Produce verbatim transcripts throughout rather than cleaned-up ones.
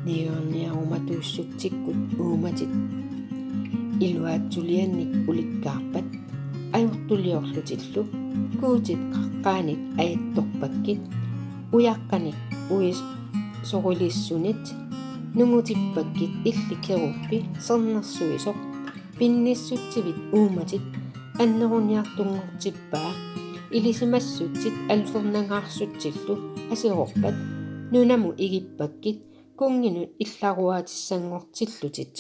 Niuerniarumatuussutsikkut uummatit iluaatsuliannik ulikkaarpat ajortuliorlutillu Guutip qaqqaanit ajattorpakkit, ujaqqanik uisoriliissunit nungutippakkit illit keruuppi sernersuisoq pinnissutsit uummatit anneruniartunngortippaa. Ilisimassutsit alfernangaarsutsillu aserorpat nunamut igippakkit kunnginut illaruaatissanngortillutit.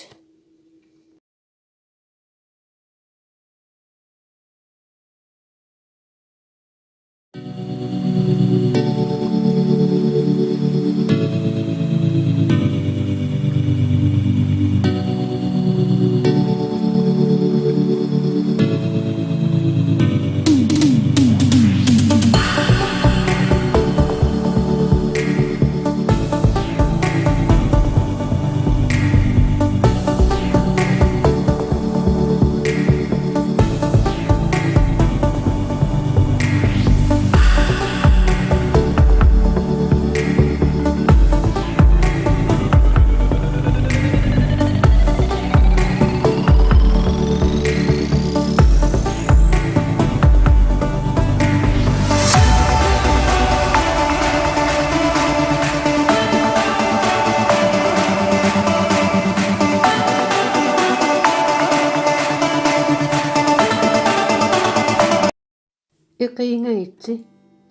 Eqiingagitsi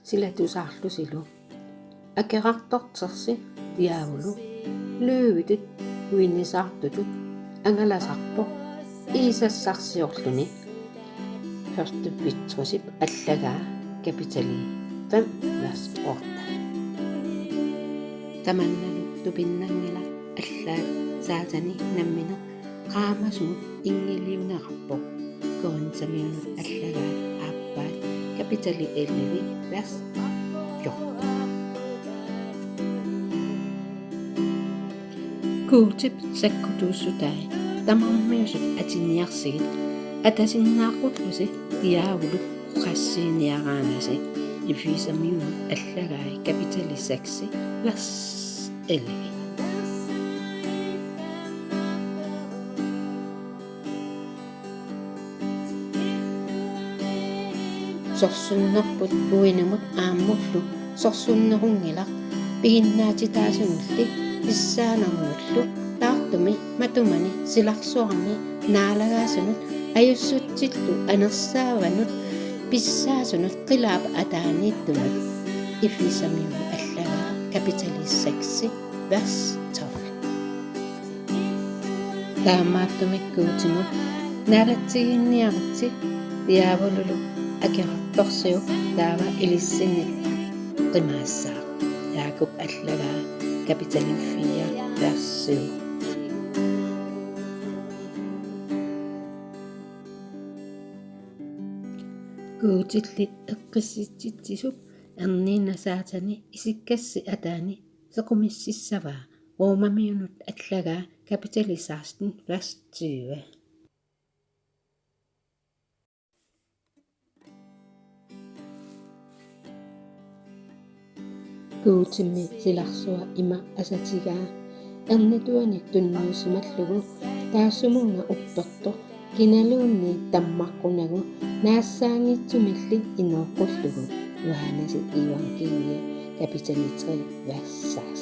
silatusaarlusilu. Akerartortersi Diaavulu løvitut uinisaartutut angalasarpoq iisassarsiorluni. Første Petrusip allagaa kapitali fem vers otte. Tamannalu tupinnanngilaq allaat Saatani nammineq qaamasumut inngiliunerarpoq. Korintamiunut allagaat aappaat kapitali elleve vers fjorten. Guutip sakkutuussutai tamarmiusut atiniarsigit, atasinnaaqqullusi Diaavulup oqassiiniaraanasi. Efesamiunut allagai kapitali seks vers elleve. Sorsunnerput uinumut aammullu sorsunnerunngilaq, piginnaatitaasunulli pissaanernullu taartumi matumani silarsuarmi naalagaasunut ajussutsillu anersaavanut pissaasunut qilaap ataaniittunut. Efesamiunut allagaa kapitali seks vers tolv. Taamaattumik Guutimut naalatsiginniaritsi Diaavululu akerartorsiuk taava ilissinnit qimaassaaq. Jaakup allagaa kapitali fire vers syv. Guutilli eqqissitsitsisup erniinnaq Saatani isikkassi ataani sequmississavaa. Romamiunut allagaa kapitali seksten vers tyve. Guutimmi silarsua ima asatigaa: Ernituani tunniusimallugu taassumuuna uppertoq kinaluunniit tammaqqunagu naassaanngitsumilli inooqqullugu. Johannesip iivangkiilia kapitali tre vers seks.